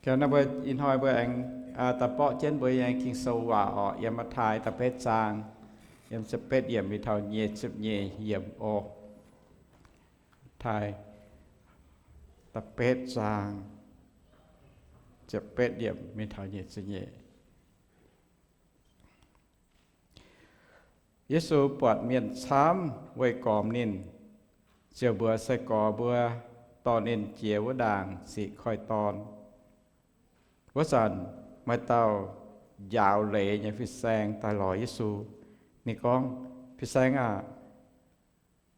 Mbuo ih hnoi mbuo aengx daaih borqv jienv mbuo nyei Ging-Sou waac orqc, yiem Matv^taai da'betv zaang, yiem ziepc betv yiemc mingh taux nyic ziepc nyeic yiemc oc. Matv^taai da'betv zaang, ziepc betv yiemc mingh taux nyic ziepc nyeic. Yesu buatc mienh camv weih gormx ninh, ziouc mbuox sai-gorx mbuo dorh ninh jiex wuov ndaangc sic koi dorn. Wuov zanc maaih dauh njaaux leiz nyei fin-saeng daaih lorz Yesu. Ninh gorngv, Fin-saeng aah!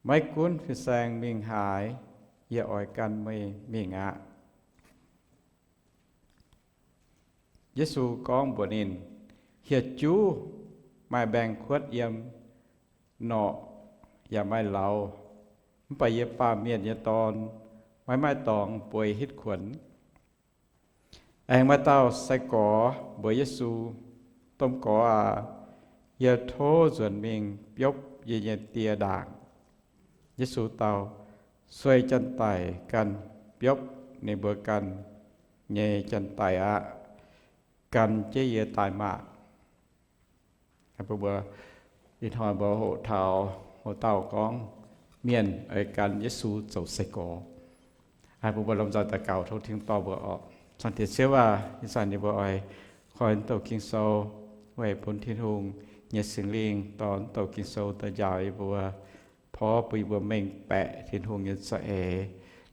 Maiv gunv fin-saeng mingh haaix, yie oix gan meih mingh aqv. Yesu gorngv mbuox ninh, Hieh juv maaih mbaengx-kuotv yiem norqc yaac maaih lauz, mv baac yie, Baamh Mienh nyei Dorn, maiv maaih dorngx bueix hitv kuonx. Aengx maaih dauh sai-gorx mbuox Yesu, Domh Gorx aac, yie tov nzuonx mingh biopv yie nyei die ndaangc. Yesu dau, Sueih janx-daic ganh biopv ninh mbuo ganh nyei janx-daic aqv. Gan jienv yie daaih maah! Mbuo, mbuo ih hnoi mbuo hoqc taux hoc dauh gorngv mienh oix gan Yesu zoux sai-gorx. Mbuo, mbuo lomh nzoih daux gaux tov Tin-Hungh dorh mbuo orqc. Cang Diex Ziouv aac, ih zanc yie mbuo oix koi mv douc Ging-Sou, weic bun Tin-Hungh nyei Singx Lingh dorh mv douc Ging-Sou daaih njaaux yie mbuo, porv bun yie mbuo mengh baeqc Tin-Hungh nyei za'eix,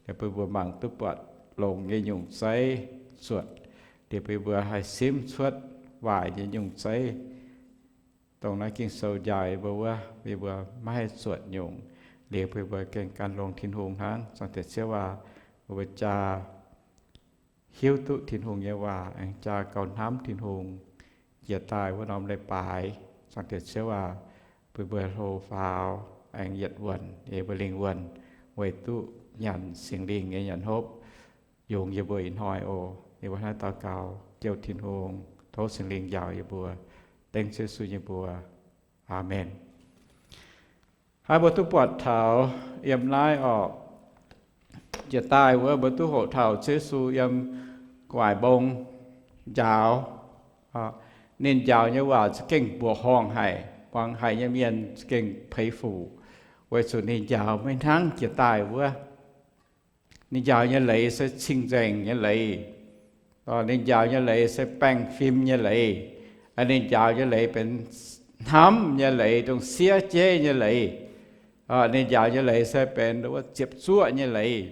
liuz bun yie mbuo mangc duqv buatc longx nyei nyungc zeiv zuotc, liuz bun yie mbuo haih simv cuotv waaic nyei nyungc zeiv, dongh naaiv Ging-Sou njaaux yie mbuo wuov, bun yie mbuo maiv haih zuotc nyungc, liuz bun yie mbuo gengh gan longx Tin-Hungh hnangv. Cang Diex Ziouv aac, bun mbuo jaa hiuv duqv Tin-Hungh nyei waac, aengx jaa gauh hnamv Tin-Hungh, jiex daaih wuov norm leiz-baaix. Cang Diex Ziouv aac, bun mbuo hlo faaux aengx yietc wuonh, yie mbuo lingh wuonh weic duqv nyanc Singx Lingh nyei nyanc hopv, yungz yie mbuo ih hnoi oc. Yie mbuo hnangv daux gaux jouh Tin-Hungh, tov Singx Lingh njaaux yie mbuo. Dengv Ziouv Yesu nyei mbuox. Aamen. Hnangv mbuo duqv buatc taux yiem naaiv orqc, jiex daaih wuov mbuo duqv hoqc taux Ziouv Yesu yiem gu'nguaaic mbong njaaux. Ninh njaaux nyei waac za'gengh mbuoqc horngh haic, muangx haic nyei mienh za'gengh peix fuc, weic zuqc ninh njaaux maiv hnangv jiex daaih wuov. Ninh njaaux nyei leiz se cing-nzengc nyei leiz. Ninh njaaux nyei leiz se baengh fim nyei leiz. Ninh njaaux nyei leiz benx hnamv nyei leiz, dongh siev jeiv nyei leiz. Ninh njaaux nyei leiz se benx wuov ziepc zuoqv nyei leiz.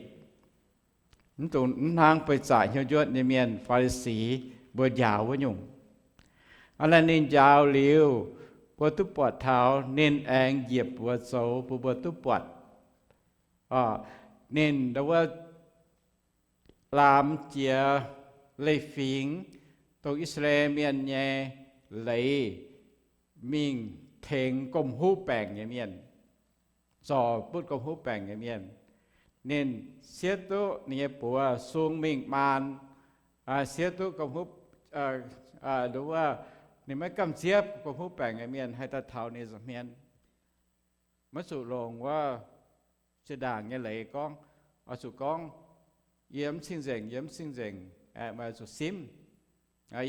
Mv dungx, mv hnangv beiv zaqc hnyouv njuotv nyei mienh, Faa^li^si, mbuo njaaux wuov nyungc. Aa, ninh njaaux liuz, mbuo duqv buatc taux ninh aengx njiec buoz zoux bun mbuo duqv buatc. Ninh wuov laamx jiex leiz-fingx, dongh I^saa^laa^en Mienh nyei leiz, mingh tengx gomh huv baengc nyei mienh, zorc butv gomh huv baengc nyei mienh. Ninh siev duqv ninh nyei buoz sung mingh maan, siev duqv gomh huv, ninh maiv gamh nziev gomh huv baengc nyei mienh haih daaih taux ninh nza'hmien. Maiv zuqc longc wuov zinh ndaangc nyei leiz gorngv, oix zuqc gorngv, Yie mv cing-nzengc, yie mv cing-nzengc, meih oix zuqc simv.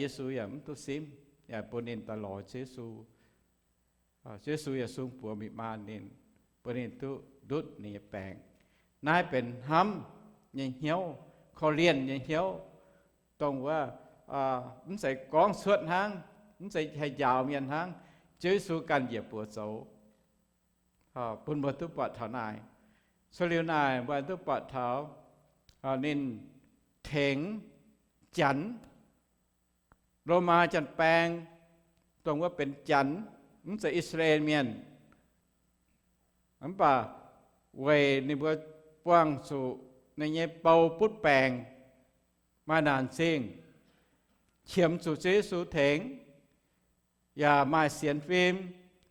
Yesu yaac mv duqv simv, yaac bun ninh daaih lorz Ziouv Yesu. Ziouv Yesu yaac sung buoz mingh maan ninh, bun ninh duqv ndutv ninh nyei baengc. Naaiv benx hnamv nyei hnyouv, korv-lienh nyei hnyouv, dongh wuov mv zeiz gorngv cuotv hnangv, mv zeiz haih njaaux mienh hnangv. Ziouv Yesu ganh njiec buoz zoux bun mbuo duqv buatc taux naaic. Cuotv liuz naaic mbuo duqv buatc taux ninh tengx Janx, Lomaa Janx-Baeng, dongh wuov benx Janx, mv zeiz I^saa^laa^en Mienh. Mv baac weic ninh mbuo buangh zuqc ninh nyei bou butv baengc, maaih naanc zingh, qiemx zuqc Ziouv Yesu tengx, yaac maaih sienx fim,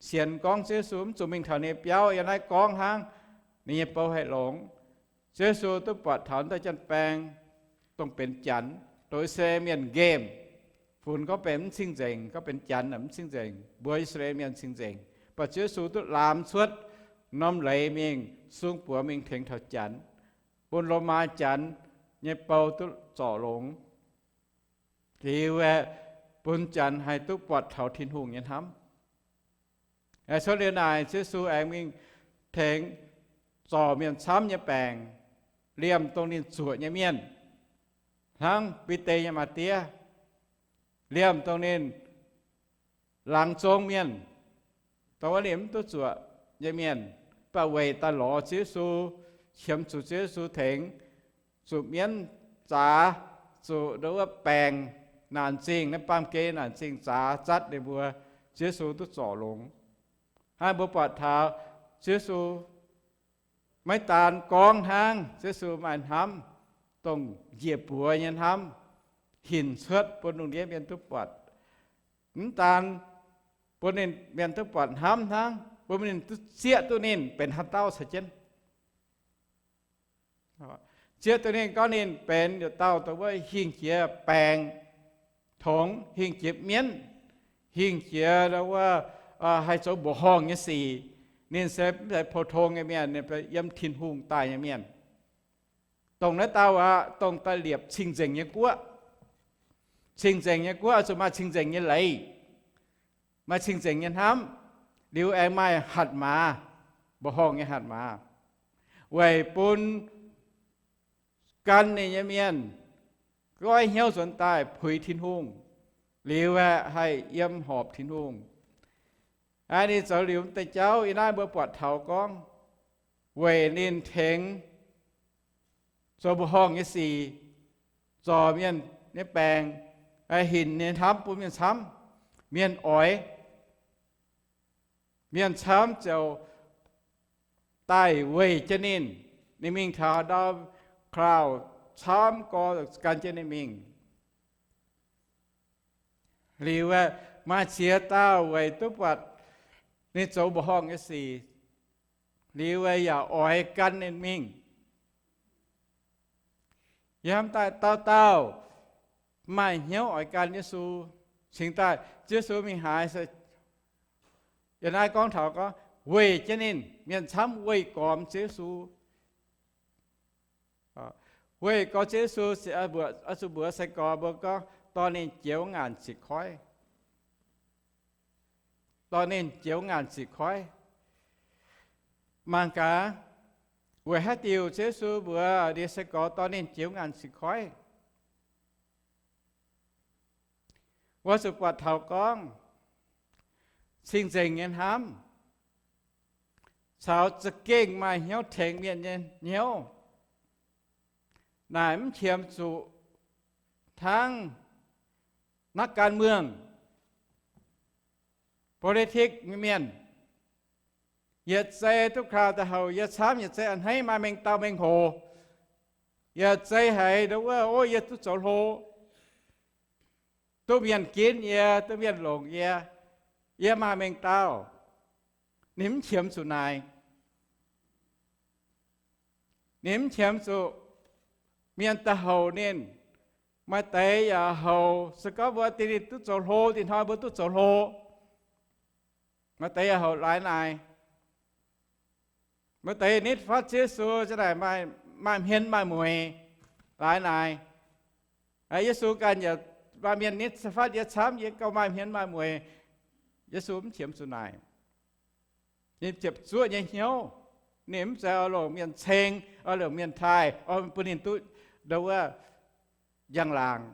sienx gorngv Ziouv Yesu mv zuqc mingh taux ninh nyei biauv, yiem naaiv gorngv hnangv, ninh nyei bou haih longx. Ziouv Yesu duqv buatc taux naaiv dauh Janx-Baeng, dongh benx Janx, dongh I^saa^laa^en Mienh nqemh, funx gorngv benx mv cing-nzengc, gorngv benx Janx mv cing-nzengc, mbuox I^saa^laa^en Mienh cing-nzengc. Mv baac Ziouv Yesu duqv laamx cuotv norm leiz mingh, sung buoz mingh tengx taux Janx, bun Lomaa Janx nyei bou duqv zorc longx. Liuz aeqv, bun janx haih duqv buatc taux Tin-Hungh nyei hnamv. Cuotv liuz naaic, Yesu aengx mingh tengx zorc mienh camv nyei baengc, liemh dongh ninh zuoqc nyei mienh, hnangv Bide nyei maa-diev, liemh dongh ninh laangz zong mienh, dongh wuov ninh mv duqv zuoqc nyei mienh, mv baac weic daaih lorz Ziouv Yesu, qiemx zuqc Ziouv Yesu tengx, zuqc mienv zaax, zuqc ndau wuov baengc naanc zingh, naaiv baamh gen naanc zingh zaax zatv ninh mbuo, Ziouv Yesu duqv zorc longx. Hnangv mbuo buatc taux Ziouv Yesu maiv daan gorngv hnangv, Ziouv Yesu maaih hnamv, dongh njiec buoz nyei hnamv, hinc cuotv bun lungh ndiev mienh duqv buatc. Mv daan bun ninh mienh duqv buatc hnamv hnangv, bun ninh duqv zieqv duqv ninh benx haaix dauh caux jienv. Zieqv duqv ninh gorngv ninh benx yietc dauh dongh wuov hingh jiex baengc tongx, hingh jiex mienv, hingh jiex wuov haih zoux mbuoqc horngh nyei sic. Ninh se mv zeiz pou-tong nyei mienh, ninh yiem Tin-Hungh daaih nyei mienh. Dongh naaiv dauh aqv, dongh daaih liepc cing-nzengc nyei guoqv. Cing-nzengc nyei guoqv oix zuqc maaih cing-nzengc nyei leiz, maaih cing-nzengc nyei hnamv, liuz aengx maaih hatc maaz, mbuoqc horngh nyei hatc maaz, weic bun gan ninh nyei mienh goiv hnyouv nzuonx daaih puix Tin-Hungh, liuz aeqv, haih yiem horpc Tin-Hungh. Aa, ninh zoux liuz m'deix jauv, yie naaiv mbuo buatc taux gorngv weic ninh tengx zoux mbuoqc horngh nyei sic, zorc mienh nyei baengc, hinc nyei hnamv bun mienh camv, mienh oix, mienh camv ziouc daaih weic jienv ninh. Ninh mingh taux haaix ndau, cloud camv gorx gan jienv ninh mingh. Liuz aeqv, maaih ziex dauh weic duqv buatc ninh zoux mbuoqc horngh nyei sic, liuz aeqv, yaac oix gan ninh mingh. Yiem daaih dauh dauh maaih hnyouv oix gan Yesu. Cingx daaih Ziouv Yesu mingh haaix, yiem naaiv gorngv taux gorngv weic jienv ninh, mienh camv weih gormx Ziouv Yesu. Weih gormx Ziouv Yesu, oix zuqc mbuox sai-gorx mbuo gorngv dorh ninh jiex wuov ngaanc ziqc koiv. Dorh ninh jiex wuov ngaanc ziqc koiv. Mangc gaax, weic haaix diuc Ziouv Yesu mbuox ninh nyei sai-gorx dorh ninh jiex wuov ngaanc ziqc koiv? Oix zuqc buatc taux gorngv cing-nzengc nyei hnamv caux za'gengh maaih hnyouv tengx mienh nyei hnyouv. Naaic mv qiemx zuqc hnangv นักการเมือง, politics nyei mienh. Yietc zei duqv kaaix daaih houc yie camv, yietc zei a'hneiv maaih mengh dauh mengh hoc. Yietc zei haiz ndau wuov, ov, yie duqv zoux hlo, duqv mienh ginv yie, duqv mienh longc yie, yie maaih mengh dauh. Ninh mv qiemx zuqc naaic. Ninh mv qiemx zuqc mienh daaih houc ninh. Maaih deix yaac houc, se gorngv mbuo dingh ninh duqv zoux hlo, dingh hnoi mbuo duqv zoux hlo, maaih deix yaac houc laaix naaic. Maaih deix nitv fatv Ziouv Yesu, za'naaic maaih hmien maaih mueic, laaix naaic. Yesu ganh yaac maaih mienh nitv fatv yie camv, yie gauh maaih hmien maaih mueic. Yesu mv qiemx zuqc naaic. Ninh ziepc zuoqv nyei hnyouv. Ninh mv zeiz oix longc mienh ceng, oix longc mienh taaih, oix bun ninh duqv ndau wuov njang-laangc,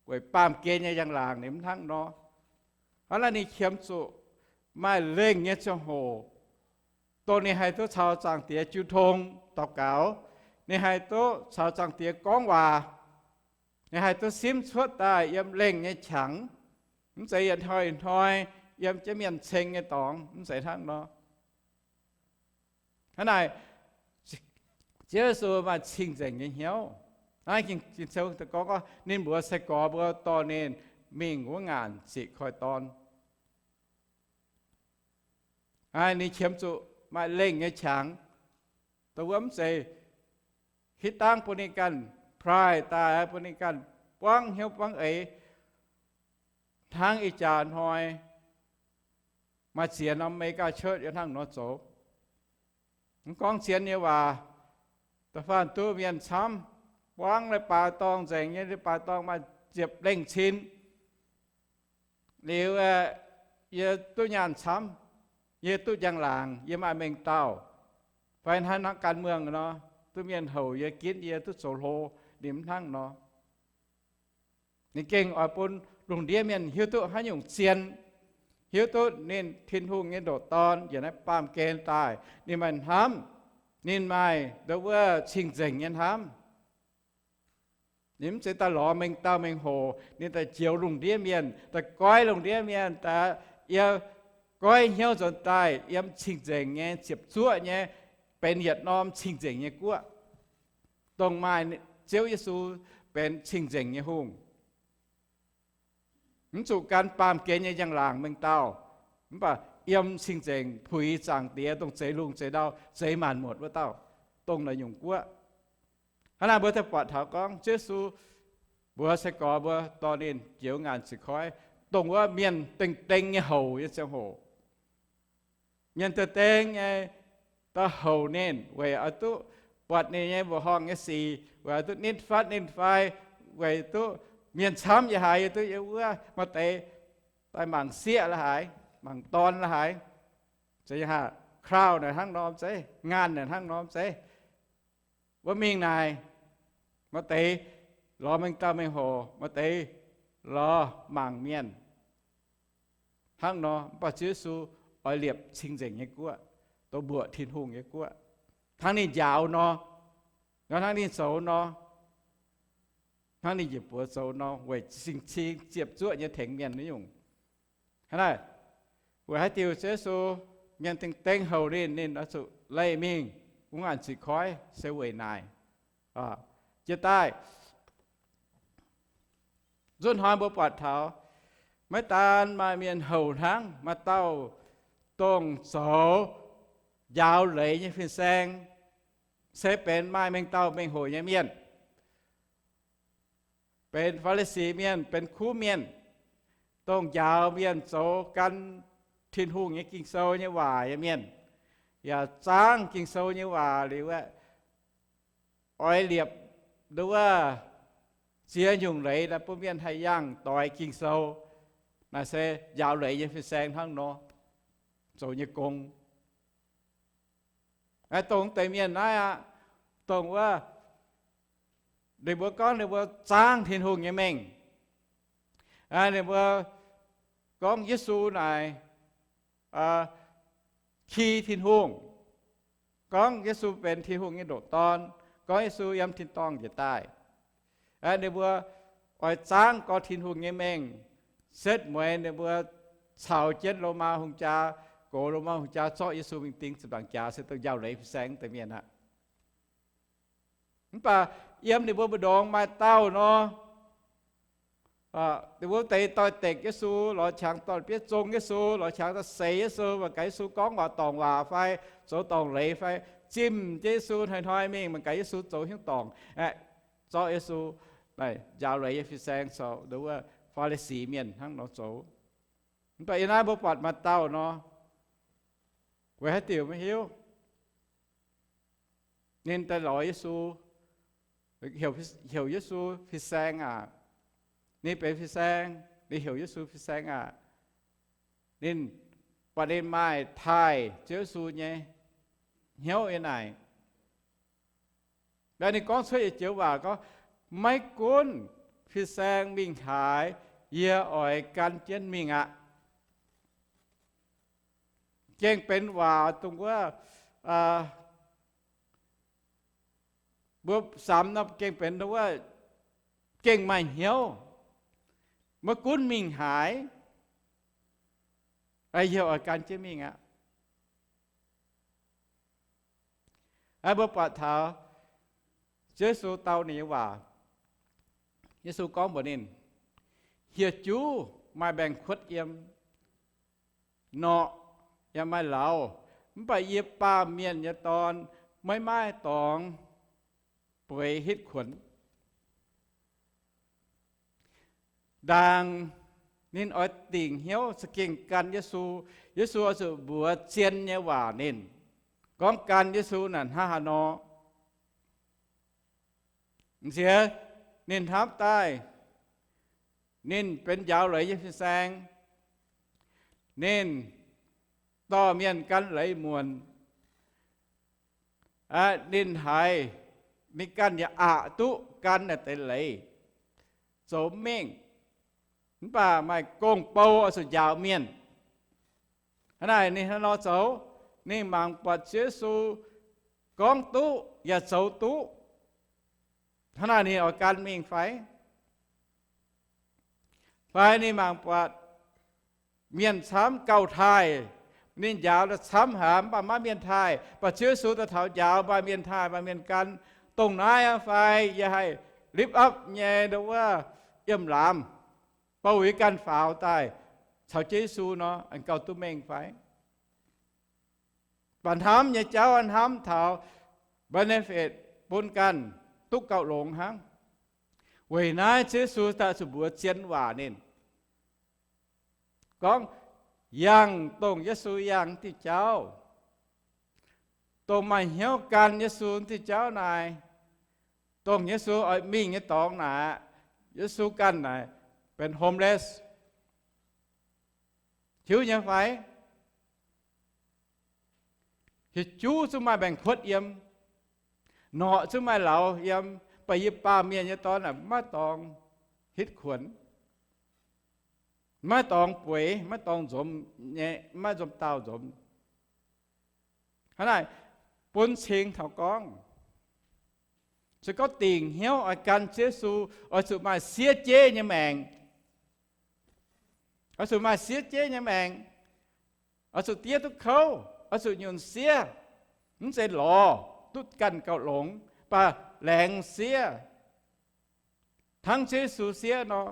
weic baamh gen nyei njang-laangc. Ninh mv hnangv nor. Hnangv naaic ninh qiemx zuqc maaih lengh nyei ziangh hoc, dongh ninh haih duqv caux Zaangc Diex jiu tong daux gaux, ninh haih duqv caux Zaangc Diex gorngv waac, ninh haih duqv simv cuotv daaih yiem lengh nyei qangx. Mv zeiz yietc hnoi yietc hnoi yiem jienv mienh ceng nyei dorngx, mv zeiz hnangv nor. Hnangv naaic, Ziouv Yesu maaih cing-nzengc nyei hnyouv. Naaiv Ging-Sou gorngv, ninh mbuox sai-gorx mbuo dorh ninh mingh wuov ngaanc ziqc koiv-dorn. Ninh qiemx zuqc maaih lengh nyei qangx, dongh wuov mv zeiz hitv dangv bun ninh ganh pride daaih, bun ninh ganh buangv hnyouv buangv eix, hnangv ih jaax hnoi maaih ziex norm America Church yaac hnangv nor zoux. Mv gorngv zien nyei waac, da'faanh duqv mienh camv, buangv leiz-baaix dorngh nzengc nyei, leiz-baaix dorngh maaih ziepc lengh cin. Liuz yie duqv nyaanh camv, yie duqv njang-laangc, yie maaih mengh dauh, fai hnangv naaiv gan muangh nor, duqv mienh houc yie, ginv yie duqv zoux hlo, ninh mv hnangv nor. Ninh gengh oix bun lungh ndiev mienh hiuv duqv haaix nyungc zien, hiuv duqv ninh, Tin-Hungh nyei ndoqc Dorn, yiem naaiv baamh gen daaih, ninh maaih hnamv, ninh maaih ndo wuov cing-nzengc nyei hnamv. Ninh mv zeiz daaih lorz mengh dauh mengh hoc, ninh daaih njoux lungh ndiev mienh, daaih goiv lungh ndiev mienh, daaih yiem, goiv hnyouv nzuonx daaih yiem cing-nzengc nyei, ziepc zuoqv nyei, benx yietc norm cing-nzengc nyei guoqv, dongh maaih Ziouv Yesu benx cing-nzengc nyei hungh. Mv zuqc gan baamh gen nyei njang-laangc mengh dauh, mv baac yiem cing-nzengc puix Zaangc Diex, dongh zeix lungh zeix ndau, zeix maanc muotc wuov dauh, dongh naaiv nyungc guoqv. Hnangv naaiv mbuo daaih buatc taux gorngv Ziouv Yesu mbuox sai-gorx mbuo dorh ninh njoux ngaanc sic koiv, dongh wuov mienh dengh dengh nyei houc nyei ziangh hoc, mienh dengh dengh nyei daaih houc ninh weic oix duqv buatc ninh nyei mbuoqc horngh nyei sic, weic oix duqv nitv fatv ninh fai, weic duqv, mienh camv yaac haiz yie duqv yiem wuov, maaih deix daaih mangc sieqv la'haiz, mangc dorn la'haiz, crowd naaic hnangv norm zeiv, ngaanh naaic hnangv norm zeiv. Wuov mingh naaic, maaih deix lorz mengh dauh mengh hoc, maaih deix lorz mangc mienh hnangv nor. Mv baac Ziouv Yesu oix liepc cing-nzengc nyei guoqv, dongh mbuoqc Tin-Hungh nyei guoqv, hnangv ninh njaaux nor, nor hnangv ninh zoux nor, hnangv ninh njiec buoz zoux nor, weic cing-cing ziepc zuoqv nyei tengx mienh naaiv nyungc. Hnangv naaic, weic haaix diuc Ziouv Yesu, mienh dengh dengh houc ninh, ninh oix zuqc leih mingh wuov ngaanc sic koiv se weic naaic. Jiex daaih, nzunc hnoi mbuo buatc taux, maiv daan maaih mienh houc hnangv, maaih dauh dongh zoux njaaux leiz nyei fin-saeng, se benx maaih mengh dauh mengh hoc nyei mienh, benx Faa^li^si Mienh, benx kuv mienh, dongh njaaux mienh zoux gan Tin-Hungh nyei Ging-Sou nyei waac nyei mienh, yaac zaangv Ging-Sou nyei waac liuz aeqv, oix liepc nduov ziex nyungc leiz naaiv bun mienh haih yangh doix Ging-Sou. Naaiv se njaaux leiz nyei fin-saeng hnangv nor zoux nyei gong. Dongh deix mienh naaiv aqv, dongh wuov, ninh mbuo gorngv ninh mbuo zaangv Tin-Hungh nyei mengh. Ninh mbuo gorngv Yesu naaic ki Tin-Hungh, gorngv Yesu benx Tin-Hungh nyei ndoqc Dorn, gorngv Yesu yiem tin-dorngh njiec daaih. Ninh mbuo oix zaangv gorx Tin-Hungh nyei mengh, setv mueiz ninh mbuo caux jienv Lomaa hungh jaa, gox Lomaa hungh jaa zorqv Yesu mingh ding ziepc nzaangc jaax, se dongh njaaux leiz fin-saeng deix mienh aqv. Mv baac yiem ninh mbuo mbu'ndongx maaih dauh nor, ninh mbuo deix doix-dekc Yesu, lorz qangx dorn-bieiv zong Yesu, lorz qangx daaih seix Yesu, mangc gaax Yesu gorngv waac dorngc waac fai zoux dorngc leiz fai, zimh jienv Yesu hnoi-hnoi mingh, mangc gaax Yesu zoux hnyouv dorngc, zorqv Yesu njaaux leiz nyei fin-saeng caux nduov Faa^li^si Mienh hnangv nor zoux. Mv baac yiem naaiv mbuo buatc maaih dauh nor, weic haaix diuc maiv hiuv, ninh daaih lorz Yesu, heuc Yesu fin-saeng aqv. Ninh benx fin-saeng, ninh heuc Yesu fin-saeng aqv. Ninh, buatc ninh maaih taaih Ziouv Yesu nyei hnyouv nyei naaic. Ninh gorngv cuotv yietc joux waac gorngv, maiv gunv fin-saeng mingh haaix, yie oix gan jienv mingh aqv. Gengh benx waac dongh wuov, mbuo samx nor gengh benx dongh wuov, gengh maaih hnyouv, maiv gunv mingh haaix, yie oix gan jienv mingh aqv. Mbuo buatc taux Ziouv Yesu dau ninh nyei waac. Yesu gorngv mbuox ninh, hieh juv maaih mbaengx-kuotv yiem norqc, yaac maaih lauz, mv baac yie, Baamh Mienh nyei Dorn, maiv maaih dorngx bueix hitv kuonx. Ndaangc ninh oix dingc hnyouv za'gengh gan Yesu. Yesu oix zuqc mbuox zien nyei waac ninh, gorngv gan Yesu naaic hnangv haaix nor. Nziex ninh hnamv daaih, Ninh benx njaaux leiz nyei fin-saeng. Ninh dorh mienh gan leiz muonc. Ninh haiz ninh ganh yaac aqc duqv gan naaiv deix leiz, zoux mv mengh. Mv baac maaih gong-bou oix zuqc njaaux mienh. Hnangv naaic ninh hnangv nor zoux, ninh mangc buatc Ziouv Yesu gorngv duqv yaac zoux duqv. Hnangv naaic ninh oix gan mingh fai? Fai ninh mangc buatc mienh camv gauh taaih, ninh njaaux daaih camv haic, mv baac maiv mienh taaih, mv baac Ziouv Yesu daaih taux njaaux maaih mienh taaih, maaih mienh gan. Dongh naaiv aqv fai yie haih lift up nyei ndo wuov yiem laamz, bouh yie ganh faaux daaih caux Ziouv Yesu nor, aengx gauh duqv mengh fai? Mv baac hnamv nyei jauv hnamv taux benefit bun ganh duqv gauh longx hnangv. Weic naaiv Ziouv Yesu daaih zuqc mbuox zien waac ninh gorngv, yangh dongh Yesu yangh diuh jauv, dongh maaih hnyouv gan Yesu diuh jauv naaic, dongh Yesu oix mingh nyei dorngx naaic, Yesu ganh naaic benx homeless. Hiuv nyei fai? Hieh juv zungv maaih maengc kuotv yiem, norqc zungv maaih lauz yiem, mv baac yie baamh mienh nyei dorn aeqv, maiv dorngx hitv kuonx, maiv dorngx bueix, maiv dorngx nzomz nyei, maiv nzomz daauh nzomz. Hnangv naaic bun cing taux gorngv, se gorngv dingc hnyouv oix gan Ziouv Yesu, oix zuqc maaih siev jeiv nyei maengc. Oix zuqc maaih siev jeiv nyei maengc. Oix zuqc diev duqv kouv, oix zuqc nyunc siev, mv zeiz lorz duqv ganh gauh longx, mv baac laengz siev, hnangv Ziouv Yesu siev nor.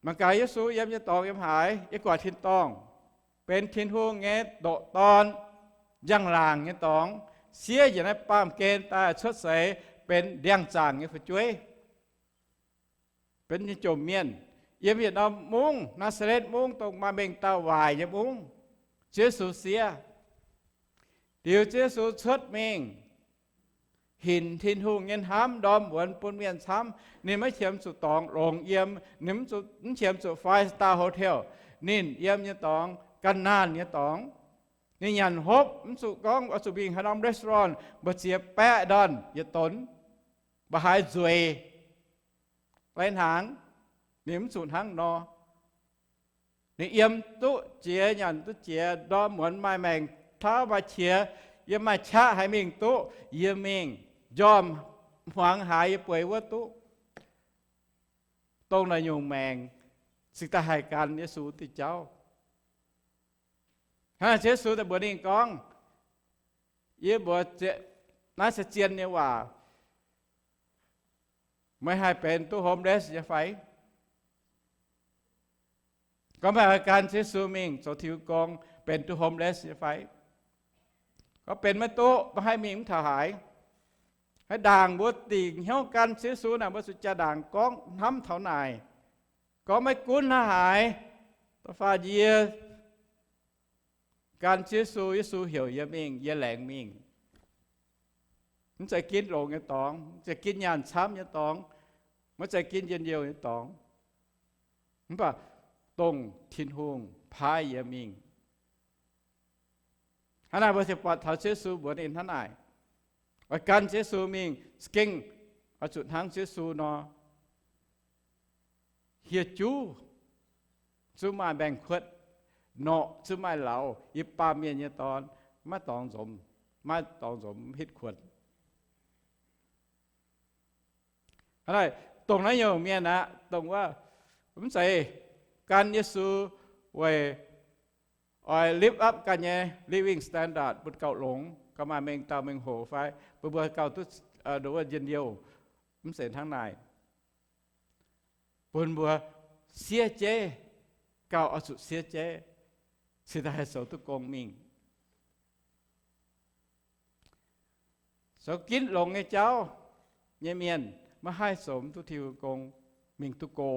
Mangc gaax Yesu yiem nyei dorngx yiem haaix? Yiem gu'nguaaic tin-dorngh, benx Tin-Hungh nyei ndoqc Dorn, njang-laangc nyei dorngx, siev njiec naaiv baamh gen daaih cuotv seix benx ndiangx-zaangc nyei fu'jueiv, benx nyei jomc mienh, yiem yietc norm mungv, Naa^saa^letv Mungv, dongh maaih mengh dauh waaic nyei mungv. Ziouv Yesu siev, liuz Ziouv Yesu cuotv mingh hinc Tin-Hungh nyei hnamv ndorm muonz bun mienh camv. Ninh maiv qiemx zuqc dorngx longx yiem, ninh mv qiemx zuqc five star hotel. Ninh yiem nyei dorngx ga'naanh nyei dorngx. Ninh nyanc hopv, mv zuqc gorngv oix zuqc mingh haaix norm restaurant mbu'ziex baeqv ndorn yietc donx, mbu'haaix nzueic lai hnaangx. Ninh mv zuqc hnangv nor. Ninh yiem duqv jiex, nyanc duqv jiex, ndorm muonz maaih maengc tauv maaih qiex, yie maaih qaqv haaix mingh duqv yie mingh, njormh hmuangx haaix yie bueix wuov duqv. Dongh naaiv nyungc maengc cingx daaih haih gan Yesu diuh jauv. Hnangv naaic Ziouv Yesu daaih mbuox ninh gorngv, yie mbuox naaiv se zien nyei waac, meih haih benx duqv homeless nyei fai? Gorngv meih haih gan Ziouv Yesu mingh zoux Tin-Hungh gong, benx duqv homeless nyei fai? Gorngv benx maiv duqv, maiv haih mingh mv taux haaix. Haaix ndaangc mbuo dingc hnyouv gan Ziouv Yesu naaic, mbuo zuqc jaa-ndaangc gorngv hnamv taux naaic. Gorngv maiv gunv hnangv haaix, da'faanh yie gan Ziouv Yesu, Yesu heuc yie mingh, yie laengz mingh. Mv zeiz ginv longx nyei dorngx, mv zeiz ginv nyaanh camv nyei dorngx, maiv zeiz ginv njien-youh nyei dorngx. Mv baac dongh Tin-Hungh paaiv yie mingh. Hnangv naaic mbuo ziouc buatc taux Ziouv Yesu mbuox ninh hnangv naaic, oix gan Ziouv Yesu mingh, za'gengh oix zuqc hnangv Ziouv Yesu nor. Hieh juv zungv maaih maengh kuotv, norqc zungv maaih lauz, yie baamh mienh nyei dorn maiv dorngx nzomz, maiv dorngx nzomz hitv kuonx. Hnangv naaic, dongh naaiv nyungc mienh aqv, dongh wuov mv zeiz gan Yesu weic oix lift up ganh nyei living standard bun gauh longx, gauh maaih mengh dauh mengh hoc fai bun mbuo gauh duqv nduov njien-youh. Mv zeiz hnangv naaic. Bun mbuo siev jeiv, gauh oix zuqc siev jeiv, cingx daaih haih zoux duqv gong mingh. Zoux ginv longx nyei jauv nyei mienh maiv haih zoux duqv Tin-Hungh gong mingh duqv go,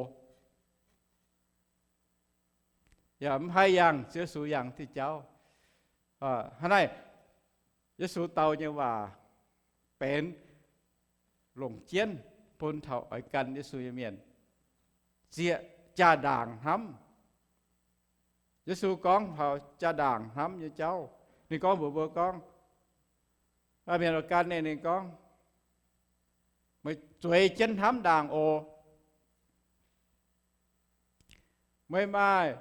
yaac mv haih yangh Ziouv Yesu yangh diuh jauv. Hnangv naaic, Yesu dau nyei waac benx longc jienv bun taux oix gan Yesu nyei mienh zieqv jaa-ndaangc hnamv. Yesu gorngv taux jaa-ndaangc hnamv nyei jauv. Ninh gorngv mbuox mbuo gorngv, mienh oix gan ninh, ninh gorngv, meih zueiz jienv hnamv ndaangc oc. Meih maaih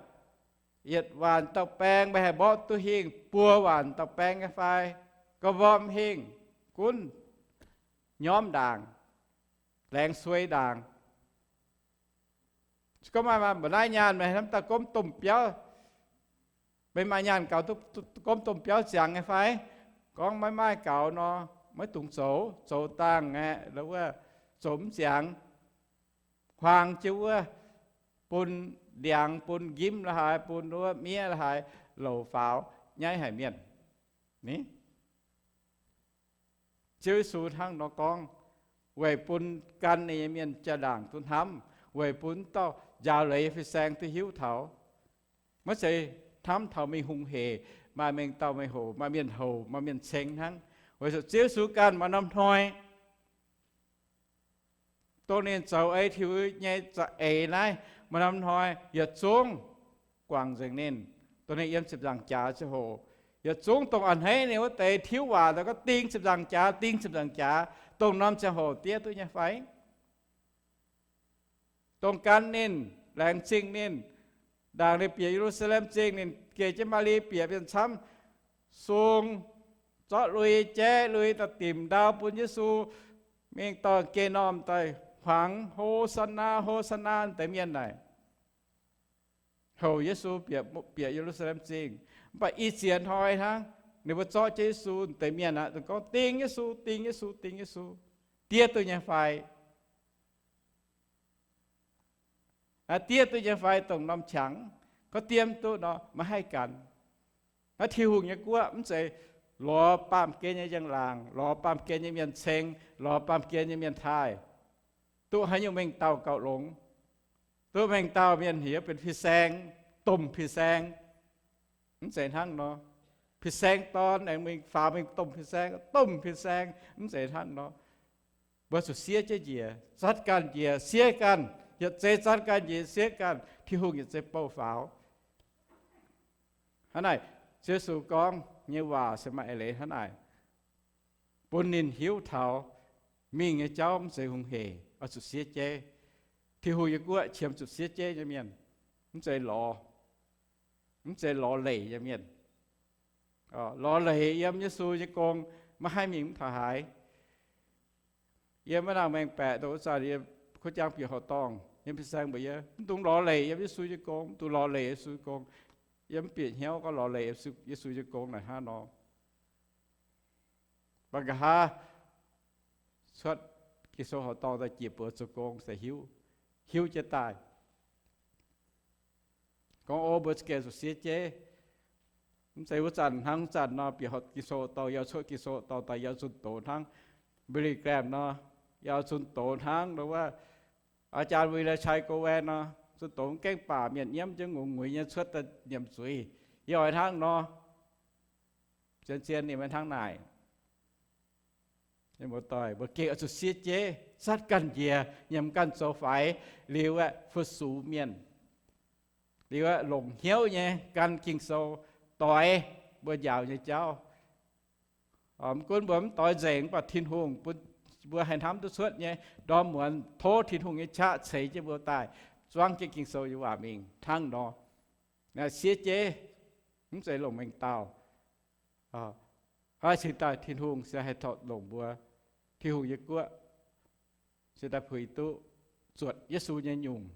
yietc waanc dauh baeng, meih haih mborqv duqv hingh buo waanc dauh baeng nyei fai? Gorngv mv hingh, gunv nyormv ndaangc, laengz suei ndaangc. Se gorngv maaih mbuo naaiv nyaanh, meih hnamv daaih gomv domh biauv, meih maaih nyaanh gaux duqv gomv domh biauv ziangx nyei fai? Gorngv maiv maaih gaux nor, maiv dungx zoux. Zoux dangh aeqv, wuov, zoux mv ziangx, huaang jienv wuov, bun ndiangx, bun njimv la'haaix, bun wuov miev la'haaix, louc faaux nyaiv haic mienh. Ni, Ziouv Yesu hnangv nor gorngv, weic bun gan ninh nyei mienh jaa-ndaangc duqv hnamv, weic bun dauh njaaux leiz fin-saeng duqv hiuv taux. Maiv zeiz hnamv taux mingh hungh hec, maaih mengh dauh mingh hoc, maaih mienh hoc, maaih mienh ceng hnangv. Weic zuqc Ziouv Yesu ganh maaih norm hnoi, dongh ninh zoux ei tiux nyei za'eix naaiv, maaih norm hnoi yietc zungv guangc nzengc ninh, dongh ninh yiem ziepc nzaangc jaax ziangh hoc. Yietc zungv dongh a'hneiv ninh wuov deix tiuv waac daaih gorngv ding ziepc nzaangc jaax, ding ziepc nzaangc jaax, dongh norm ziangh hoc diev duqv nyei fai? Dongh gan ninh, laengz zingh ninh, ndaangc ninh bieqc Ye^lu^saa^lem Zingh, ninh geh jienv Maa^li bieqc mienh camv, sung zorqv lui, jaiv lui daaih dimc ndau bun Yesu, mingh dorh geh normh daaih hmuangx, Ho^saa^naa, Ho^saa^naa, deix mienh naaic houc Yesu bieqc, bieqc Ye^lu^saa^lem Zingh. Mv baac i ziex hnoi hnangv, ninh mbuo zorqv jienv Yesu, deix mienh aqv, gorngv, Ding Yesu, ding Yesu, ding Yesu. Diev duqv nyei fai? Naaiv diev duqv nyei fai? Dongh norm qangx, gorngv diev duqv nor, maiv haih gan. Naaiv Tin-Hungh nyei guoqv mv zeiz lorz baamh gen nyei njang-laangc, lorz baamh gen nyei mienh ceng, lorz baamh gen nyei mienh taaih, duqv haaix nyungc mengh dauh gauh longx, duqv mengh dauh mienh heuc benx fin-saeng, domh fin-saeng. Mv zeiz hnangv nor. Fin-saeng dorn aengx mingh faaux mingh domh fin-saeng, domh fin-saeng. Mv zeiz hnangv nor. Mbuo zuqc siev jienv njiec, zatv ganh njiec, siev ganh, yietc zei zatv ganh njiec, siev ganh, Tin-Hungh yietc zei bouh faaux. Hnangv naaic, Ziouv Yesu gorngv nyei waac se maaih eix leiz hnangv naaic, bun ninh hiuv taux mingh nyei jauv mv zeiz hungh hec, oix zuqc siev jeiv. Tin-Hungh nyei guoqv qiemx zuqc siev jeiv nyei mienh, mv zeiz lorz, mv zeiz lorz leic nyei mienh. Lorz leic yiem Yesu nyei gong, maiv haih mingh mv taux haaix. Yiem maiv nangh maengh baeqc dongh wuov zanc yie kuv jangx bieqc horqc dorngh, yiem fin-saeng mbuox yie, mv dungx lorz leic yiem Yesu nyei gong, mv dungx lorz leic Yesu nyei gong. Yie mv bieqc hnyouv gorngv lorz leic Yesu nyei gong naaic hnangv nor. Mv baac nqa'haav cuotv Ging-Sou horqc dorngh daaih jiex buoz zoux gong se hiuv, hiuv jienv daaih. Gorngv, o, mbuo za'gengh zuqc siev jeiv. Mv zeiz wuov zanc hnangv wuov zanc nor, bieqc Ging-Sou dorngh, yaac cuotv Ging-Sou dorngh daaih yaac zunh doz hnangv. Billy Graham nor, yaac zunh doz hnangv nor wuov. อาจารย์ วีรชัย โกแวน nor, zunh doz mv gaengh baac mienh nyiemv jienv ngongx nguiz nyei cuotv daaih nyiemc zuiz. Yie oix hnangv nor. Zien-zien ninh maiv hnangv naaic. Mbuo doic, mbuo gengh oix zuqc siev jeiv, zatv ganh njiec, nyiemc ganh zoux faix, liuz aeqv, fu-sux mienh, liuz aeqv, longc hnyouv nyei gan Ging-Sou doix mbuo njaaux nyei jauv. Mv gunv mbuo mv doix nzengc, mv baac Tin-Hungh bun mbuo haih hnamv duqv cuotv nyei ndorm muonz, tov Tin-Hungh nyei qaqv ceix jienv mbuo daaih, zuangv jienv Ging-Sou nyei waac mingh hnangv nor. Naaiv siev jeiv mv zeiz longc mengh dauh. Hnangv cingx daaih Tin-Hungh se haih torqv longc mbuo. Tin-Hungh nyei guoqv cingx daaih puix duqv zuotc Yesu nyei nyungc,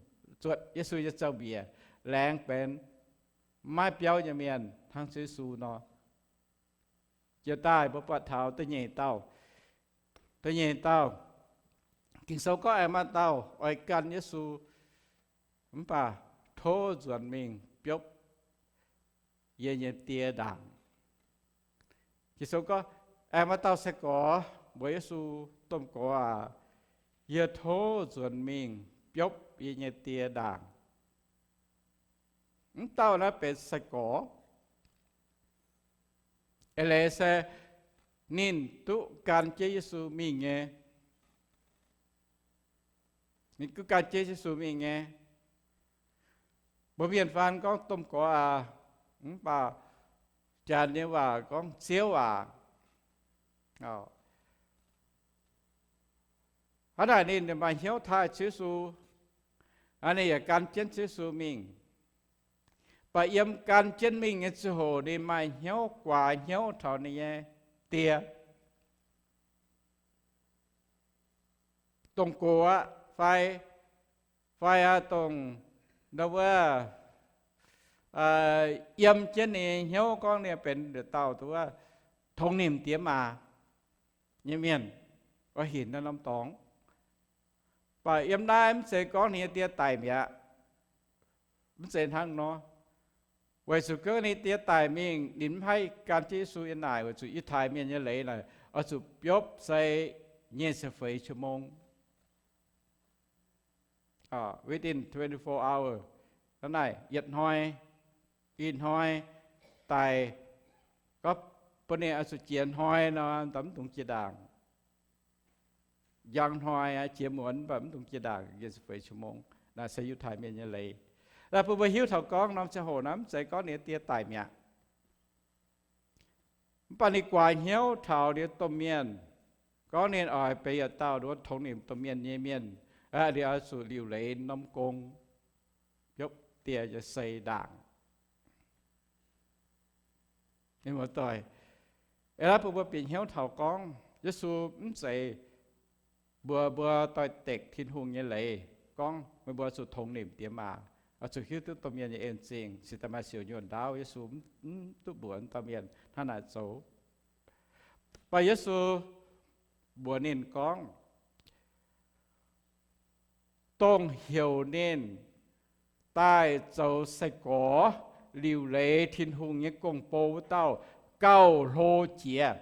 zuotc Yesu nyei zaux-mbiec, laengz benx maiv biauv nyei mienh hnangv Ziouv Yesu nor. Jiex daaih mbuo buatc taux da'nyeic dauh, da'nyeic dauh, Ging-Sou gorngv aengx maaih dauh oix gan Yesu, mv baac tov nzuonx mingh biopv yie nyei Die ndaangc. Ging-Sou gorngv, aengx maaih dauh sai-gorx mbuox Yesu, Domh Gorx aac, yie tov nzuonx mingh biopv yie nyei Die ndaangc. Mv dauh naaiv benx sai-gorx. Eix leiz se ninh duqv gan jienv Yesu mingh nyei. Ninh gunv gan jienv Yesu mingh nyei. Mbuo mienh faan gorngv domh gorx aac, mv baac janx nyei waac gorngv Ziouv aac. Hnangv naaic ninh maaih hnyouv taaih Ziouv Yesu, ninh yaac gan jienv Ziouv Yesu mingh. Mv baac yiem gan jienv mingh nyei ziangh hoc ninh maaih hnyouv guaax hnyouv taux ninh nyei die, dongh gox aqv fai, fai aqv dongh ndau wuov yiem jienv ninh nyei hnyouv gorngv ninh benx dauh wuov tongx nimc diex maac nyei mienh, oix hinc naaiv norm dorngx. Mv baac yiem naaiv mv zeiz gorngv ninh nyei die daic mi'aqv. Mv zeiz hnangv nor. Weic zuqc gorngv ninh die daic mingh, ninh mv haih gan jienv Yesu yiem naaic, weic zuqc Yiutai Mienh nyei leiz naaic oix zuqc biopv se nyic ziepc feix qamv mong, within twenty-four hour. Hnangv naaic yietc hnoi, ih hnoi daic, gorngv bun ninh oix zuqc jiex hnoi nor, mv dungx jiex ndaangc. Njang hnoi jiex muonz, mv baac mv dungx jiex ndaangc nyic ziepc feix qamv mong. Naaiv se Yiutai Mienh nyei leiz. Naaiv bun mbuo hiuv taux gorngv norm ziangh hoc naaiv mv zeiz gorngv ninh die daic mi'aqv. Mv baac ninh guaax hnyouv taux ninh domh mienh, gorngv ninh oix benx yietc dauh nduov tongx nimc domh mienh nyei mienh, ninh oix zuqc liuc leiz norm gong, biopv die nyei sei ndaangc. Ninh muoz-doic, aav bun mbuo bieqc hnyouv taux gorngv Yesu mv zeiz mbuox mbuo doix-dekc Tin-Hungh nyei leiz gorngv meih mbuo zuqc tongx nimc diex maac, oix zuqc hiuv duqv domh mienh nyei en zingh, cingx daaih maaih siouc nyuonh ndaauv. Yesu mv duqv mbuox dauh mienh hnangv naaic zoux. Mv baac Yesu mbuox ninh gorngv, dongh heuc ninh daaih zoux sai-gorx liuc leiz Tin-Hungh nyei gong-bou wuov dauh gauh hlo jiex.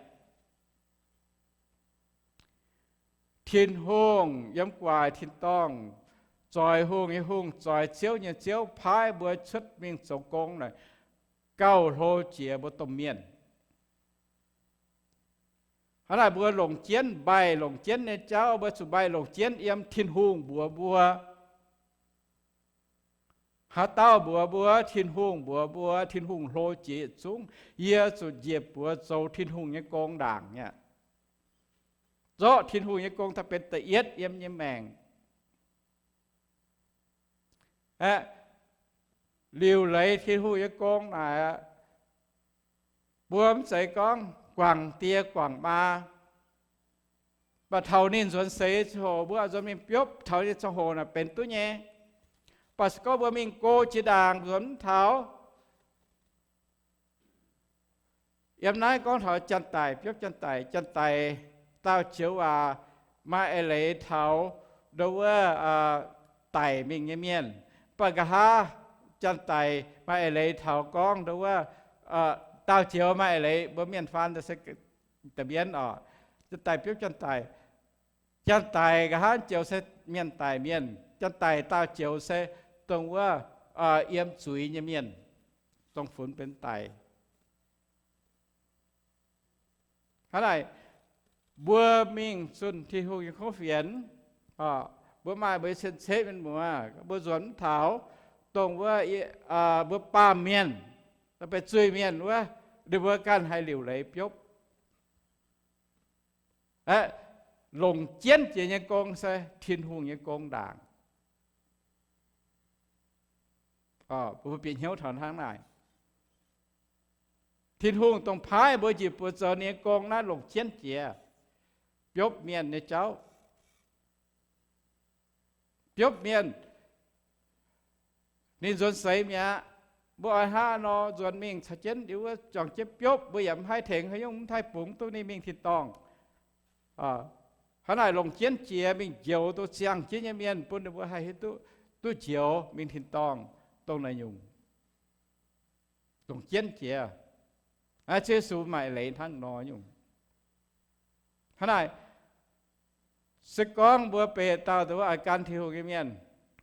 Tin-Hungh yiem gu'nguaaic tin-dorngh, zoix hungh nyei Hungh, zoix ziouv nyei Ziouv, paaiv mbuo cuotv mingh zoux gong naaic, gauh hlo jiex mbuo domh mienh. Hnangv naaic mbuo longc jienv, mbaih longc jienv nyei jauv, mbuo zuqc mbaih longc jienv yiem Tin-Hungh mbuox mbuo. Haaix dauh mbuox mbuo, Tin-Hungh mbuox mbuo, Tin-Hungh hlo jiex yietc zungv, yie zuqc njiec buoz zoux Tin-Hungh nyei gong ndaangc aqv. Zorqv Tin-Hungh nyei gong daaih benx da'yietv yiem nyei maengc. Aeqv, liuc leiz Tin-Hungh nyei gong naaic aqv, mbuo mv zeiz gorngv guangc die guangc maa, mv baac taux ninh nzuonx seix ziangh hoc mbuo oix nzuonx mingh biopv taux nyei ziangh hoc naaic benx duqv nyei. Mv baac se gorngv mbuo mingh go jiex ndaangc nzuonx mv taux, yiem naaiv gorngv taux janx-daic, biopv janx-daic, janx-daic daauh joux waac maaih eix leiz taux ndo wuov daic mingh nyei mienh. Mv baac nqa'haav janx-daic maaih eix leiz taux gorngv ndo wuov daauh joux maaih eix leiz, mbuo mienh faan se da'bienv oc. Janx-daic biopv janx-daic, janx-daic nqa'haav joux se mienh daic mienh. Janx-daic daauh joux se dongh wuov yiem zuiz nyei mienh, dongh funx benx daic. Hnangv naaic, mbuo mingh zunh Tin-Hungh nyei kuv fienx, mbuo maaih mbuo nyei cien-ceqv mienh muoz, mbuo nzuonx mv taux, dongh wuov mbuo baamh mienh, dongh benx zuiz-mienh wuov, ninh mbuo ganh haih liuc leiz biopv. Aeqv, longc jienv jiex nyei gong se Tin-Hungh nyei gong ndaangc. Mbuo bieqc hnyouv taux hnangv naaic. Tin-Hungh dongh paaiv mbuo njiec buoz zoux ninh nyei gong naaiv longc jienv jiex biopv mienh nyei jauv. Biopv mienh, ninh nzuonx seix mi'aqv. Mbuo oix hnangv nor nzuonx mingh caux jienv liuz wuov juangc jienv biopv, mbuo yaac mv haih tengx haaix nyungc, mv haih bungx duqv ninh mingh tin-dorngh. Hnangv naaic longc jienv jiex mingh njoux dongh ziangh jienv nyei mienh, bun ninh mbuo haih hiuv duqv, duqv njoux mingh tin-dorngh dongh naaiv nyungc. Longc jienv jiex. Ziouv Yesu maaih leiz hnangv nor nyungc. Hnangv naaic, se gorngv mbuo benx dauh dongh wuov oix gan Tin-Hungh nyei mienh,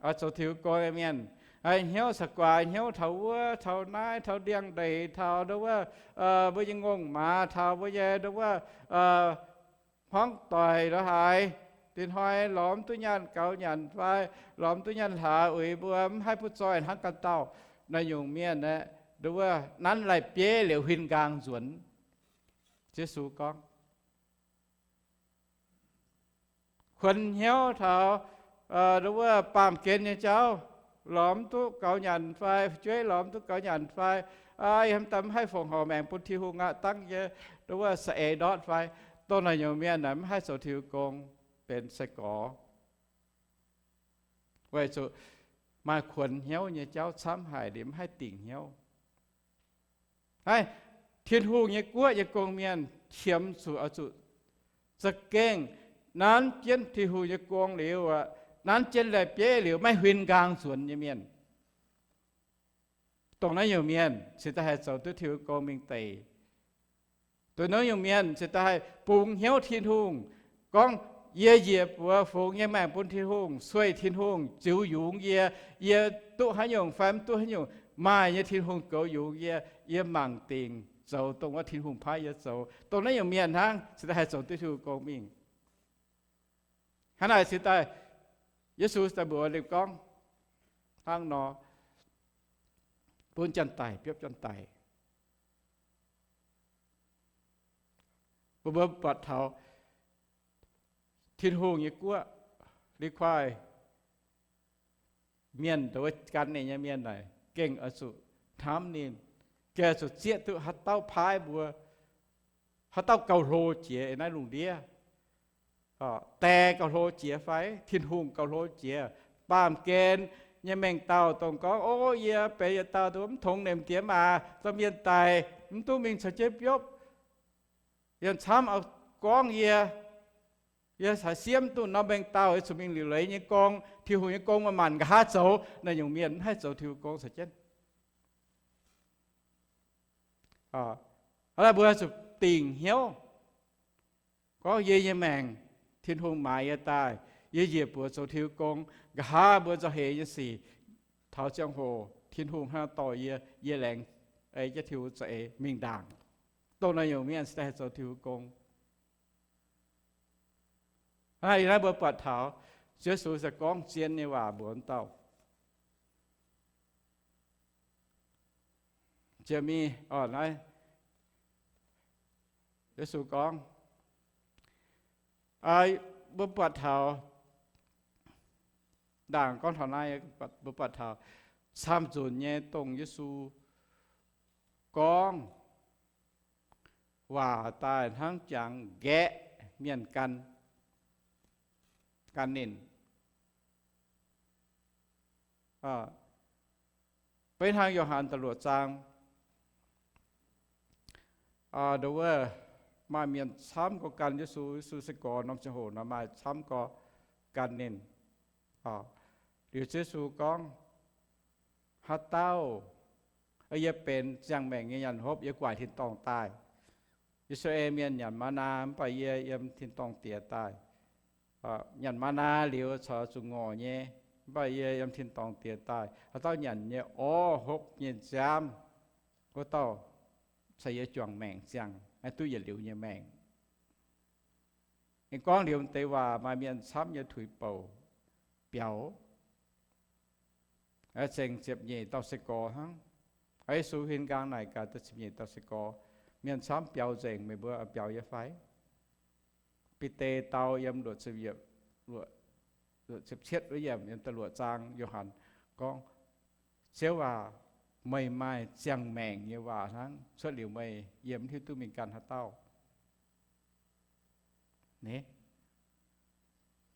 oix zoux Tin-Hungh gong nyei mienh, hnyouv caux guaax hnyouv taux wuov taux naaiv, taux ndiangx-ndeic, taux ndo wuov, mbuo nyei ngongh maaz, taux mbuo nyei ndo wuov, hmuangv doic lorqc haaix, Dinh hnoi lorz mv duqv nyaanh gaux nyanc fai lorz mv duqv nyaanh hlaax uix mbuo mv haih butv zoih hnangv ganh dauh. Naaiv nyungc mienh aeqv, nduov wuov nanv lai-bieiv liuz huin nqaang nzuonx. Yesu gorngv, kuonx hnyouv taux nduov wuov baamh gen nyei jauv, lorz mv duqv gaux nyanc fai, fu'jueiv lorz mv duqv gaux nyanc fai, yie haaix dauh mv haih fongc horc maengc bun Tin-Hungh aqv, dangv yie nduov wuov saeng-eix ndortv fai. Dongh naaiv nyungc mienh naaic mv haih zoux Tin-Hungh gong, benx sai-gorx. Weic zuqc maaih kuonx hnyouv nyei jauv camv haic, liuz mv haih dingc hnyouv. Naaiv, Tin-Hungh nyei guoqv nyei gong-mienh qiemx zuqc oix zuqc za'gengh nanv jienv Tin-Hungh nyei gong liuz, nanv jienv lai-bieiv liuz maiv huin nqaang nzuonx nyei mienh. Dongh naaiv nyungc mienh cingx daaih haih zoux duqv Tin-Hungh gong mingh deix. Dongh naaiv nyungc mienh cingx daaih haih bungx hnyouv Tin-Hungh, gorngv, yie njiec buoz fungx nyei maengc bun Tin-Hungh, sueih Tin-Hungh ziux yungz yie. Yie duqv haaix nyungc fai mv duqv haaix nyungc, maaih nyei Tin-Hungh goux yungz yie. Yie mangc dingc zoux dongh wuov Tin-Hungh paaiv yie zoux. Dongh naaiv nyungc mienh hnangv cingx daaih haih zoux duqv Tin-Hungh gong mingh. Hnangv naaic cingx daaih, Yesu daaih mbuox ninh gorngv, hnangv nor, bun janx-daic biopv janx-daic. Mbuo mbuo buatc taux Tin-Hungh nyei guoqv, li kuaaiv mienh, dongh wuov gan ninh nyei mienh naaic, gengh oix zuqc hnamv ninh, gengh oix zuqc zieqv duqv haaix dauh paaiv mbuo, haaix dauh gauh hlo jiex naaiv lungh ndiev. Die gauh hlo jiex fai Tin-Hungh gauh hlo jiex? Baamh gen nyei mengh dauh dongh gorngv, o, yie benx yietc dauh mv tongx nemc diex maac, zorqv mienh daic, mv duqv mingh caux jienv biopv. Yiem camv oix gorngv yie, yie caux siemv duqv norm mengh dauh, yie zuqc mingh liuc leiz nyei gong, Tin-Hungh nyei gong maanc maanc nqa'haav zoux. Naaiv nyungc mienh mv haih zoux Tin-Hungh gong caux jienv. Hnangv naaiv mbuo zuqc dingc hnyouv gorngv, yie nyei maengc Tin-Hungh maaiz yie daaih, yie njiec buoz zoux Tin-Hungh gong. Nqa'haav mbuo nzauh heix nyei sic, taux ziangh hoc Tin-Hungh hnangv dorh yie, yie laengz ei jienv Tin-Hungh za'eix mingh ndaangc. Dongh naaiv nyungc mienh cingx daaih haih zoux Tin-Hungh gong. Hnangv naaiv mbuo buatc taux Yesu se gorngv zien nyei waac mbuox dauh Jiex mingh, orqc, naaiv Yesu gorngv, mbuo buatc taux, ndaangc gorngv taux naaiv, mbuo buatc taux camv-nzunc nyei dongh Yesu gorngv waac daaih hnangv jangx nqaeqv mienh gan, gan ninh. Beiv hnangv Yo^han da'luoqc zaang, nduov wuov, maaih mienh camv gorx gan Yesu. Yesu se gorx norm ziangh hoc nor maaih camv gorx gan ninh. Liuz Yesu gorngv, haaix dauh, yie benx ziangh maengc nyei nyanc hopv, yie guangc tin-dorngh daaih. I^saa^laa^en mienh nyanc maa^naa, mv baac yie yiem tin-dorngh diex daaih. Nyanc maa^naa liuz corc zuqc ngorc nyei, mv baac yie yiem tin-dorngh diex daaih. Haaix dauh nyanc nyei orv hopv nyei nziaamv, wuov dauh caux yie juangc maengc ziangh, duqv yietc liuz nyei maengc. Aengx gorngv liuz deix waac, maaih mienh camv nyei tuix bouc biaux, zengc ziepc nyeic dauh sai-gorx hnangv. Yesu huin nqaang naaic gaax ziepc nyeic dauh sai-gorx, mienh camv biaux nzengc, meih mbuo biaux yie fai? Bide dau yiem luoqc ziepc cietv wuov yiemc, yiem da'luoqc zaang Yo^han gorngv, Ziouv aac, meih maaih ziangh maengc nyei waac hnangv. Cuotv liuz meih, yie mv hiuv duqv mingh gan haaix dauh.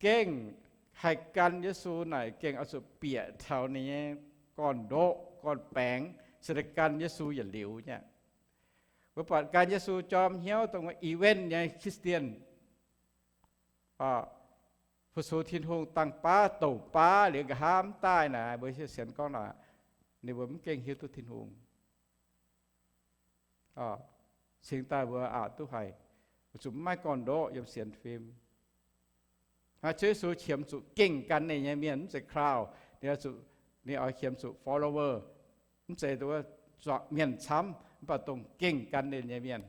Gengh haih gan Yesu naaic gengh oix zuqc bieqc taux ninh nyei gorn-ndoqv gorn-baengx, se gan Yesu yietc liuz nyei. Mbuo buatc gan Yesu jorm hnyouv dongh event nyei Christian, fu-sux Tin-Hungh dangh baav douc baav liuz nqa'haav mv daaih naaic, mbuo sienx gorngv naaic, ninh mbuo mv gengh hiuv duqv Tin-Hungh. Cingx daaih mbuo aqc duqv haic, zuqc mv maaih gorn-ndoqv yiem sienx fim. Hnangv Ziouv Yesu qiemx zuqc gengh gan ninh nyei mienh, mv zeiz crowd, ninh oix qiemx zuqc follower, mv zeiz mienh camv, mv baac dongh gengh gan ninh nyei mienh.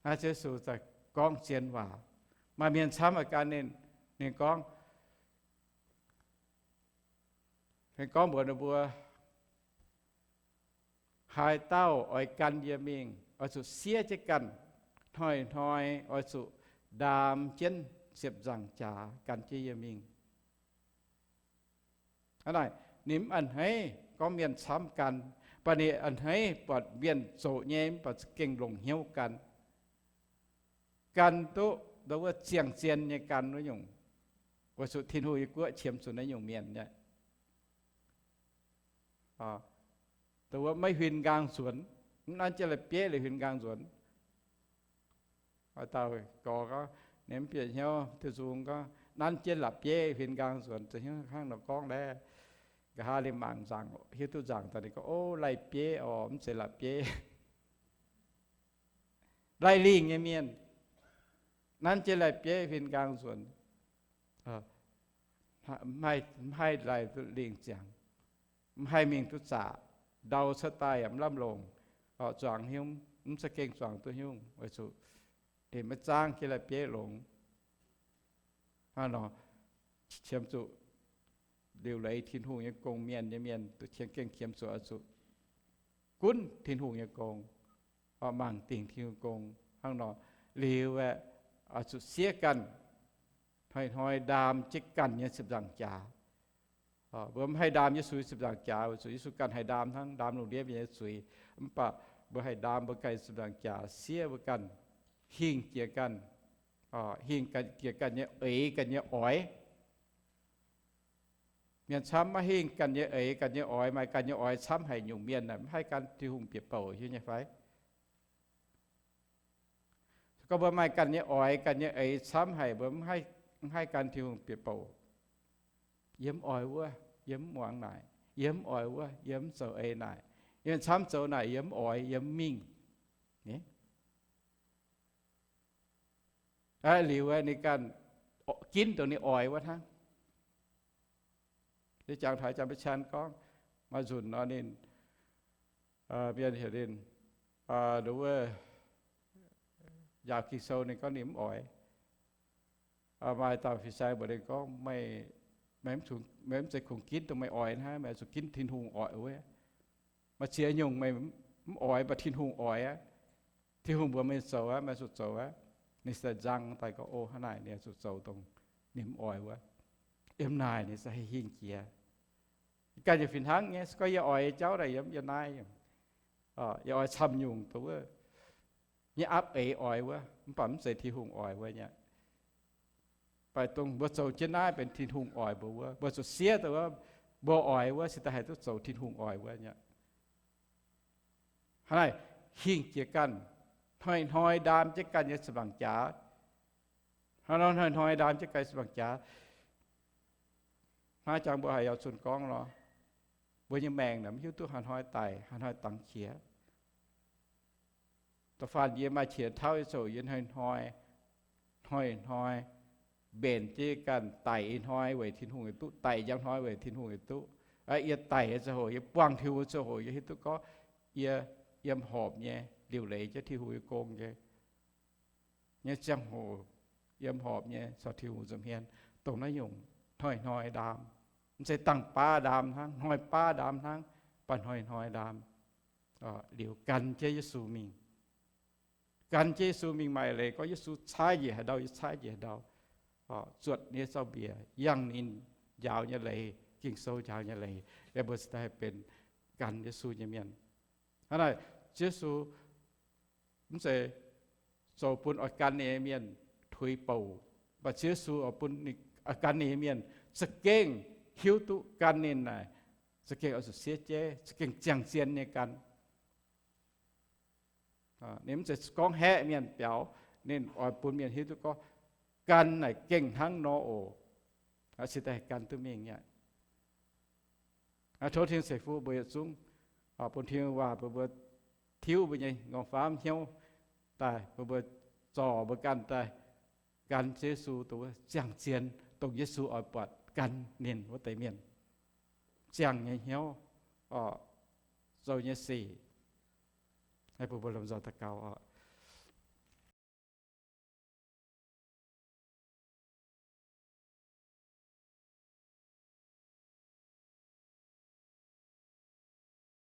Hnangv Ziouv Yesu gorngv zien waac, maaih mienh camv gan ninh, Ninh gorngv, ninh gorngv mbuox ninh mbuo, haaix dauh oix gan yie mingh, oix zuqc siev jienv ganh. Hnoi-hnoi oix zuqc ndaam jienv ziepc nzaangc jaax gan jienv yie mingh. Hnangv naaic, ninh mv a'hneiv gorngv mienh camv gan, mv baac ninh a'hneiv buatc mienh zoqc nyei mv baac za'gengh longc hnyouv gan. Gan duqv ndau wuov ziangh zien nyei gan wuov nyungc, weic zuqc Tin-Hungh nyei guoqv qiemx zuqc naaiv nyungc mienh nyei. Ndau wuov maiv huin nqaang nzuonx, mv nanv jienv lai-bieiv liuz huin nqaang nzuonx. Oix dauh gorx gorngv, ninh mv bieqc hnyouv, Tin-Hungh gorngv, nanv jienv la'bieiv huin nqaang nzuonx, za'hnyouv hnangv nor gorngv laeh. Nqa'haav ninh mangc nzaangc, hiuv duqv nzaangc daaih, ninh gorngv, O, lai-bieiv oc, mv zeiz la'bieiv. Laih lingh nyei mienh, nanv jienv lai-bieiv huin nqaang nzuonx, mv haih laih duqv lingh ziangx, mv haih mingh duqv zaqc, ndau cuotv daaih yaac mv lamh longc, zuangx hnyouv mv za'gengh zuangx duqv hnyouv, weic zuqc ninh maiv zaangv jienv lai-bieiv longx. Hnangv nor, qiemx zuqc liuc leiz Tin-Hungh nyei gong-mienh nyei mienh, duqv qiemx gengh qiemx zuqc oix zuqc gunv Tin-Hungh nyei gong, mangc dingc Tin-Hungh gong. Hnangv nor, liuz aeqv, oix zuqc siev ganh, hnoi-hnoi ndaam jienv ganh nyei ziepc nzaangc jaax. Mbuo mv haih ndaam Yesu ziepc nzaangc jaax, weic zuqc Yesu ganh haih ndaam hnangv, ndaam lungh ndiev mienh nyei zuiz. Mv baac mbuo haih ndaam mbuo ganh ziepc nzaangc jaax, siev mbuo ganh, hingh jiex ganh, hingh jiex ganh nyei eix, ganh nyei oix. Mienh camv maiv hingh ganh nyei eix, ganh nyei oix, maaih ganh nyei oix camv haic nyungc mienh aeqv, mv haih gan Tin-Hungh bieqc bouc hiuv nyei fai? Gorngv mbuo maaih ganh nyei oix, ganh nyei eix camv haic, mbuo mv haih gan Tin-Hungh bieqc bouc. Yie mv oix wuov, yie mv muangx naaic. Yie mv oix wuov, yie mv zoux eix naaic. Yie camv zoux naaic, yie mv oix, yie mv mingh. Aqv, liuz ninh ganh ginv dongh ninh oix wuov hnangv. Yie jangx taux Janx-Beiqcan gorngv, maaih nzunc nor ninh, mienh heuc ninh, nduov wuov, njaaux Ging-Sou, ninh gorngv ninh mv oix. Maaih dauh Fi^li^sai mbuox ninh gorngv, meih, meih mv zeiz kungx ginv dongh meih oix hnangv, meih zuqc ginv Tin-Hungh oix wuov. Maaih ziex nyungc meih mv oix, mv baac Tin-Hungh oix aqv. Tin-Hungh mbuox meih zoux aqv, meih zuqc zoux aqv. Ninh se nzang daaih gorngv, O, hnangv naaic ninh zuqc zoux dongh ninh mv oix wuov. Yiem naaic ninh se haih hingh jiex. Ganh yaac fih hnangv nyei, se gorngv yie oix nyei jauv naaic yiem yie naaiv, yie oix camv nyungc dongh wuov nyei aapv eix oix wuov, mv baac mv zeiz Tin-Hungh oix wuov nyei. Baac dongh mbuo zoux jienv naaiv benx Tin-Hungh oix mbuo wuov, mbuo zuqc siev dongh wuov mbuo oix wuov, cingx daaih haih duqv zoux Tin-Hungh oix wuov nyei. Hnangv naaic, hingh jiex ganh, hnoi-hnoi ndaam jienv ganh nyei ziepc nzaangc jaax. Hnoi-hnoi, hnoi-hnoi ndaam jienv ganh nyei ziepc nzaangc jaax. Hnangv jangx mbuo haiz yaac zunh gorngv nor, mbuo nyei maengc naaic mv hiuv duqv haaix hnoi daic, haaix hnoi dangx qiex. Da'faanh yie maaih qiex tauv nyei ziangh hoc, yie hnoi-hnoi, hnoi-hnoi mbenc jienv ganh daic ih hnoi weic Tin-Hungh nyei duqv, daic njang hnoi weic Tin-Hungh nyei duqv. Yie daic nyei ziangh hoc, yie buangh Tin-Hungh nyei ziangh hoc, yie hiuv duqv gorngv yie yiem horpc nyei liuc leiz jienv Tin-Hungh nyei gong nyei, nyei ziangh hoc, yiem horpc nyei caux Tin-Hungh nza'hmien. Dongh naaiv nyungc hnoi-hnoi ndaam, mv zeiz dangh baav ndaam hnangv, hnoi baav ndaam hnangv, baac hnoi-hnoi ndaam. Liuz gan jienv Yesu mingh. Gan jienv Yesu mingh maaih leiz gorngv Yesu caaiv njiec haaix ndau, yie caaiv njiec haaix ndau. Zuotc ninh nyei zaux-mbiec, yangh ninh njaaux nyei leiz, Ging-Sou njaaux nyei leiz, yie mbuo cingx daaih haih benx gan Yesu nyei mienh. Hnangv naaic, Ziouv Yesu mv zeiz zoux bun oix gan ninh nyei mienh tuix bouc, mv baac Ziouv Yesu oix bun oix gan ninh nyei mienh za'gengh hiuv duqv gan ninh naaic, za'gengh oix zuqc siev jeiv, za'gengh ziangh zien nyei gan. Ninh mv zeiz gorngv haeqv mienh biaux, ninh oix bun mienh hiuv duqv gorngv gan naaic gengh hnangv nor oc. Cingx daaih gan duqv mingh nyei. Tov Tin-Hungh ceix fuqv mbuo yietc zungv, bun Tin-Hungh waac bun mbuo tiuv mbuo nyei nqorngv-famv hnyouv daaih, bun mbuo zorc mbuo ganh daaih gan Ziouv Yesu dongh wuov ziangh zien, dongh Yesu oix buatc gan ninh wuov deix mienh. Ziangh nyei hnyouv, zoux nyei sic. Bun mbuo lomh nzoih daux gaux oc.